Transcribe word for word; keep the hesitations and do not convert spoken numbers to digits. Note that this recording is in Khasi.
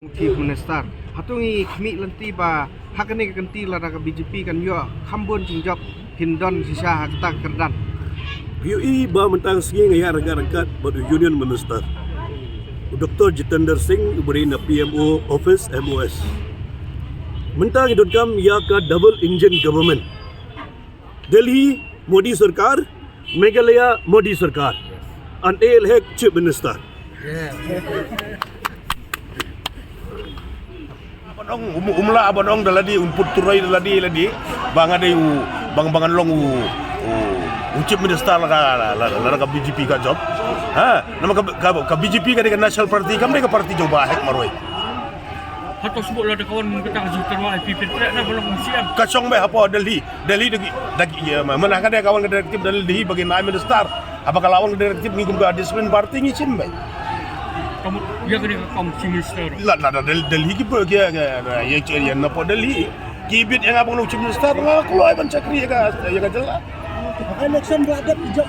Chief Minister. Hato ngi khmih lynti ba ha kane ka kynti lada ka B J P kan ïoh kham bun jingjop, phin don shisha ha kata ka kyrdan? Phi ïohi ba mynta ka sngi nga ïaryngkat ryngkat bad u Union Minister, u Doctor Jitendra Singh, uba dei na P M O office, M O S. Mynta ngi donkam ïa ka double engine government. Delhi Modi Sarkar, Meghalaya Modi Sarkar, and A L Hek Chief Minister. Ban ong, um, um lah ban ong da lade, un put turoi da lade, lade ba nga dei u, ba nga, ba ngan long u, u, u Chief Minister la ka, la, la, la ka B J P ka jop. Ha, namar ka, ka, ka B J P ka dei ka National Party, kam dei ka party jong u Bah Hek marwei. Hato sbuk lada ka wan kata ka jingtyrwa, phi pyntrei na ba long C M? Ka shong beit hapoh Delhi. Delhi da ki, da ki, ïa, ma, mana ka dei ka wan ka directive Delhi ba kin ai minister. Haba ka la wan ka directive ngi kum ka discipline party ngi shim beit. Ka mut ïa kane ka kam Chief Minister. La, la, la, Del-, Delhi ki ba, ki, ki, ïa, ïa, ïa, napoh Delhi ki bit ïa nga ban long Chief Minister, nga kloi ban shakri ïa ka, ïa ka jylla. Election ba dep jop